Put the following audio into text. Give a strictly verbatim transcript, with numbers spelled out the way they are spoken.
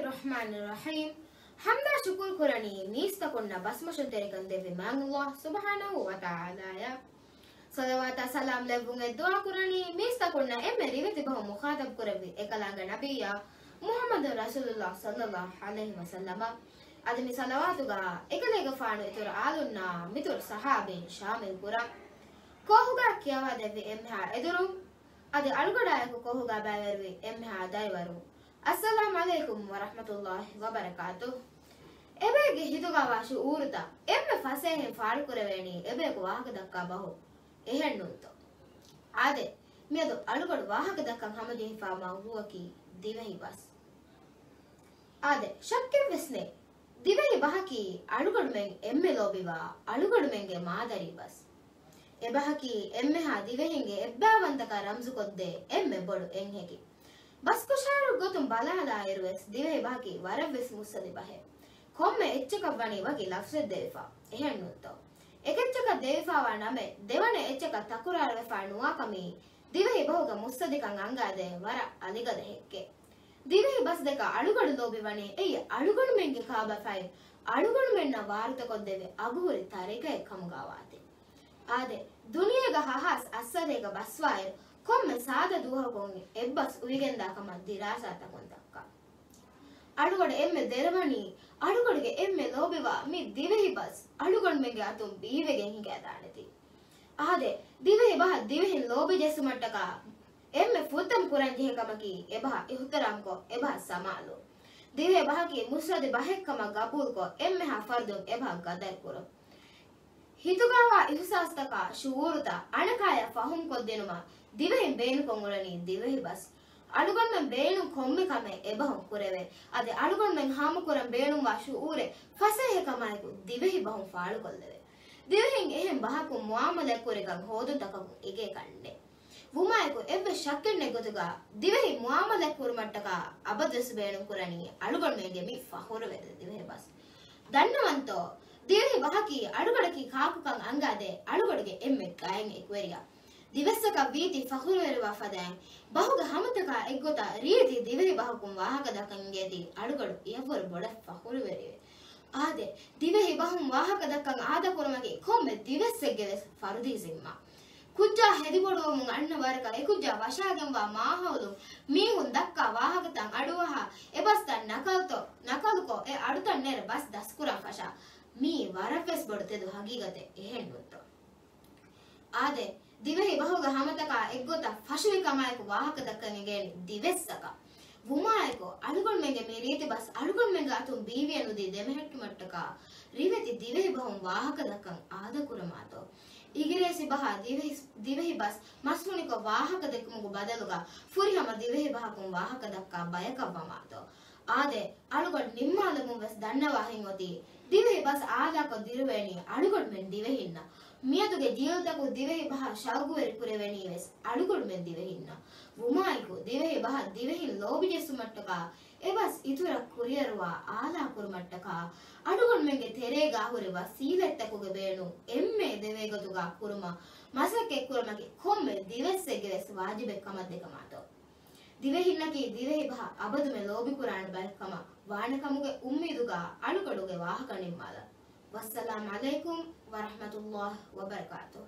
ރަޙްމާނި ރަޙީމް. ޙަމްދާ ޝުކުރު ކުރަނީ މީސްތަކުންނަށް ބަސްމޮށުންތެރިކަން ދެއްވި މާތް ﷲ ސުބްޙާނަހޫ ވަތަޢާލާއަށް. ޞަލަވާތާ ސަލާމް ލެއްވުން އެއްދުޢާ ކުރަނީ މީސްތަކުންނަށް އެންމެ ރިވެތި ބަހުން މުޚާޠަބް ކުރެއްވި އެކަލާނގެ ނަބިއްޔާ މުޙައްމަދު ރަސޫލުﷲ ޞައްލަﷲ ޢަލައިހި ވަސައްލަމަށް. އަދި މި ޞަލަވާތުގަ އެކަލޭގެފާނު އިތުރު އާލުންނާ މިތުރު ޞަޙާބީން ޝާމިލް ކުރަން. ކޯހުގަ ކިޔަވާދެއްވި އެންމެހާ އެދުރުން، އަދި އަޅުގަޑާއެކު ކޯހުގަ ބައިވެރިވި އެންމެހާ ދަރިވަރުން، އައްސަލާމް ޢަލައިކުމް ވަރަޙްމަތުﷲ ވަބަރަކާތުހު. އެބައެއްގެ ހިތުގަވާ ޝުޢޫރުތައް އެންމެ ފަސޭހައިން ފާޅުކުރެވޭނީ އެބަޔަކު ވާހަކަދައްކާ ބަހު. އެހެންނޫންތޯ؟ އާދެ، މިއަދު އަޅުގަޑު ވާހަކަދައްކަން ހަމަޖެހިފާ މައުޟޫޢަކީ ދިވެހި ބަސް. އާދެ، ޝައްކެއްވެސް ނެތް. ދިވެހި ބަހަކީ އަޅުގަނޑުމެން އެންމެ ލޯބިވާ އަޅުގަނޑުމެންގެ މާދަރީ ބަސް. އެބަހަކީ އެންމެހާ ދިވެހިންގެ އެއްބައިވަންތަކަށް ރަމްޒުކޮށްދޭ އެންމެ ބޮޑު އެއްހެކި. ބަސްކޮށާރު ގޮތުން ބަލާލާއިރުވެސް ދިވެހި ބަހަކީ ވަރަށްވެސް މުއްސަދި ބަހެއް. ކޮންމެ އެއްޗަކަށް ވަނީ ވަކި ލަފްޒެއް ދެވިފަ. އެހެންނޫންތޯ؟ އެކެއްޗަކަށް ދެވިފަވާ ނަމެއް ދެވަނަ އެއްޗަކަށް ތަކުރާރުވެފަ ނުވާކަމީ ދިވެހި ބަހުގެ މުއްސަދިކަން އަންގާދޭ ވަރަށް އަލިގަދަ ހެއްކެއް. ދިވެހި ބަސްދެކަށް އަޅުގަޑު ލޯބިވަނީ އެއީ އަޅުގަނޑުމެންގެ ކާބަފައިން އަޅުގަނޑުމެންނަށް ވާރުތަކޮށްދެއްވި އަގުހުރި ތަރިކައެއް ކަމުގަވާތީ. އާދެ، ދުނިޔޭގަ ހަހާސް އައްސަރޭގަ ބަސްވާއިރު ކޮންމެ ސާދަ ދުވަހަކުން އެއްބަސް އުވިގެންދާ ކަމަށް ދިރާސާތަކުން ދައްކާ. އަޅުގަޑު އެންމެ ދެރަވަނީ އަޅުގަޑުގެ އެންމެ ލޯބިވާ މި ދިވެހި ބަސް އަޅުގަނޑުމެންގެ އަތުން ބީވެގެން ހިނގައިދާނެތީ. އާދެ، ދިވެހި ބަހަށް ދިވެހިން ލޯބި ޖެއްސުމަށްޓަކާ އެންމެ ފުރަތަމަ ކުރަންޖެހޭ ކަމަކީ އެބަހަށް އިޙުތިރާމްކޮށް އެބަހަށް ސަމާލުވުން. ދިވެހި ބަހަކީ މުއްސަދި ބަހެއްކަމަށް ގަބޫލުކޮށް އެންމެހާ ފަރުދުން އެބަހަށް ގަދަރުކުރުން. ހިތުގަވާ އިޙުސާސްތަކާ ޝުޢޫރުތައް އަނެކާޔަށް ފަހުމްކޮށްދިނުމަށް ދިވެހިން ބޭނުންކޮށް އުޅެނީ ދިވެހި ބަސް. އަޅުގަނޑުމެން ބޭނުން ކޮންމެ ކަމެއް އެބަހުން ކުރެވޭ. އަދި އަޅުގަނޑުމެން ހާމަކުރަން ބޭނުންވާ ޝުޢޫރެއް ފަސޭހަކަމާއެކު ދިވެހި ބަހުން ފާޅުކޮށްލެވޭ. ދިވެހިން އެހެން ބަހަކުން މުޢާމަލާތް ކުރިކަން ހޯދުންތަކަކުން އެގޭކަށް ނެތް. ވުމާއެކު އެއްވެސް ޝައްކެއް ނެތް ގޮތުގަ ދިވެހި މުޢާމަލާތް ކުރުމަށްޓަކާ އަބަދުވެސް ބޭނުން ކުރަނީ އަޅުގަނޑުމެންގެ މި ފަޚުރުވެރި ދިވެހި ބަސް. ދަންނަވަންތޯ؟ ދިވެހި ބަހަކީ އަޅުގަޑަކީ ކާކުކަން އަންގާދޭ އަޅުގަޑުގެ އެންމެ ގައިން އެކުވެރިޔާ. ދިވެއްސަކަށް ވީތީ ފަޚުރުވެރިވާ ފަދައިން، ބަހުގެ ހަމަތަކާ އެއްގޮތަށް ރީތި ދިވެހި ބަހަކުން ވާހަކަ ދައްކަން އިނގޭތީ އަޅުގަޑު އެޔަށްވުރެ ބޮޑަށް ފަޚުރުވެރިވޭ. އާދެ، ދިވެހި ބަހުން ވާހަކަ ދައްކަން އާދަކުރުމަކީ ކޮންމެ ދިވެއްސެއްގެ ވެސް ފަރުދީ ޒިންމާ. ކުއްޖާ ހެދިބޮޑުވަމުން އަންނަ ވަރަކަށް އެކުއްޖާ ވަށާގެންވާ މާހައުލުން މީހުން ދައްކާ ވާހަކަތައް އަޑުއަހާ، އެބަސްތައް ނަކަލްތޯ، ނަކަލުކޮށް، އެ އަޑުތައް ނެރެ ބަސް ދަސްކުރަން ފަށާ. މިއީ ވަރަށްވެސް ބޮޑު ތެދު ހަގީގަތެއް، އެހެންނޫންތޯ؟ އާދެ، ދިވެހި ބަހުގެ ހަމަތަކާ އެއްގޮތަށް ފަށުވި ކަމާއެކު ވާހަކަ ދައްކަން އެނގޭނީ ދިވެއްސަކަށް. ވުމާއެކު، އަޅުގަނޑުމެންގެ މި ރީތި ބަސް އަޅުގަނޑުމެންގެ އަތުން ބީވިޔަ ނުދީ ދެމެހެއްޓުމަށްޓަކާ، ރިވެތި ދިވެހި ބަހުން ވާހަކަ ދައްކަން އާދަކުރަމާތޯ. އިނގިރޭސި ބަހާ ދިވެހި، ދިވެހި ބަސް މަސްހުނިކޮށް ވާހަކަ ދެއްކުމުގެ ބަދަލުގަ ފުރިހަމަ ދިވެހި ބަހަކުން ވާހަކަ ދައްކާ ބަޔަކަށްވަމާތޯ. އާދެ، އަޅުގަނޑު ނިންމާލަމުން ވެސް ދަންނަވާ ހިތްއޮތީ، ދިވެހި ބަސް އާދަކޮށް ދިރުވޭނީ އަޅުގަނޑުމެން ދިވެހިންނަށް. މިއަދުގެ ޖީލުތަކުން ދިވެހި ބަހަށް ޝައުގުވެރި ކުރެވެނީ ވެސް އަޅުގަނޑުމެން ދިވެހިންނަށް. ވުމާއެކު، ދިވެހި ބަހަށް ދިވެހިން ލޯބި ޖެއްސުމަށްޓަކާ، އެ ބަސް އިތުރަށް ކުރިއަރުވާ އާލާ ކުރުމަށްޓަކާ، އަޅުގަނޑުމެންގެ ތެރޭގާ ހުރި ވަސީލަތްތަކުގެ ބޭނުން އެންމެ ދެވޭ ގޮތުގަ ކުރުމަށް މަސައްކަތް ކުރުމަކީ ކޮންމެ ދިވެއްސެއްގެ ވެސް ވާޖިބެއް ކަމަށް ދެކަމާތޯ. ދިވެހިންނަކީ ދިވެހި ބަހަށް އަބަދުމެ ލޯބިކުރާނެ ބައެއްކަމަށް ވާނެކަމުގެ އުއްމީދުގަ އަޅުގަޑުގެ ވާހަކަ ނިންމާލަން. ވައްސަލާމް ޢަލައިކުމް ވަރަޙްމަތުﷲ ވަބަރަކާތުހު.